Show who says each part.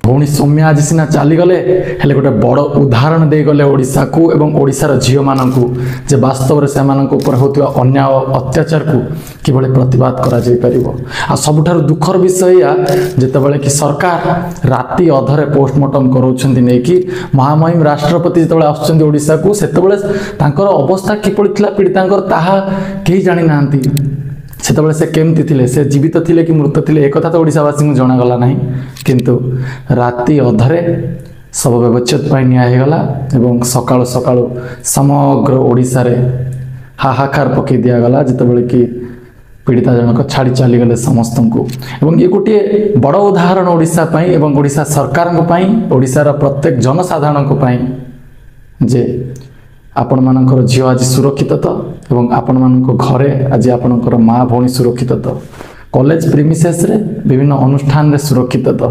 Speaker 1: ଭଉଣୀ ସୌମ୍ୟା ଆଜି ସିନା ଚାଲିଗଲେ, ହେଲେ ଗୋଟେ ବଡ଼ ଉଦାହରଣ ଦେଇଗଲେ ଓଡ଼ିଶାକୁ ଏବଂ ଓଡ଼ିଶାର ଝିଅମାନଙ୍କୁ ଯେ ବାସ୍ତବରେ ସେମାନଙ୍କ ଉପରେ ହେଉଥିବା ଅନ୍ୟାୟ ଅତ୍ୟାଚାରକୁ କିଭଳି ପ୍ରତିବାଦ କରାଯାଇପାରିବ। ଆଉ ସବୁଠାରୁ ଦୁଃଖର ବିଷୟ ଏଇଆ, ଯେତେବେଳେ କି ସରକାର ରାତି ଅଧରେ ପୋଷ୍ଟମର୍ଟମ କରାଉଛନ୍ତି ନେଇକି, ମହାମହିମ ରାଷ୍ଟ୍ରପତି ଯେତେବେଳେ ଆସୁଛନ୍ତି ଓଡ଼ିଶାକୁ, ସେତେବେଳେ ତାଙ୍କର ଅବସ୍ଥା କିପରି ଥିଲା ପୀଡ଼ିତାଙ୍କର ତାହା କେହି ଜାଣିନାହାନ୍ତି। ସେତେବେଳେ ସେ କେମିତି ଥିଲେ, ସେ ଜୀବିତ ଥିଲେ କି ମୃତ ଥିଲେ, ଏକଥା ତ ଓଡ଼ିଶାବାସୀଙ୍କୁ ଜଣାଗଲା ନାହିଁ। କିନ୍ତୁ ରାତି ଅଧରେ ଶବ ବ୍ୟବଚ୍ଛେଦ ପାଇଁ ନିଆ ହେଇଗଲା ଏବଂ ସକାଳୁ ସକାଳୁ ସମଗ୍ର ଓଡ଼ିଶାରେ ହାହାକାର ପକାଇ ଦିଆଗଲା, ଯେତେବେଳେ କି ପୀଡ଼ିତା ଜଣକ ଛାଡ଼ି ଚାଲିଗଲେ ସମସ୍ତଙ୍କୁ। ଏବଂ ଇଏ ଗୋଟିଏ ବଡ଼ ଉଦାହରଣ ଓଡ଼ିଶା ପାଇଁ ଏବଂ ଓଡ଼ିଶା ସରକାରଙ୍କ ପାଇଁ, ଓଡ଼ିଶାର ପ୍ରତ୍ୟେକ ଜନସାଧାରଣଙ୍କ ପାଇଁ ଯେ ଆପଣମାନଙ୍କର ଝିଅ ଆଜି ସୁରକ୍ଷିତ ତ, ଏବଂ ଆପଣମାନଙ୍କ ଘରେ ଆଜି ଆପଣଙ୍କର ମା ଭଉଣୀ ସୁରକ୍ଷିତ ତ, କଲେଜ ପ୍ରିମିସେସ୍ରେ ବିଭିନ୍ନ ଅନୁଷ୍ଠାନରେ ସୁରକ୍ଷିତ ତ?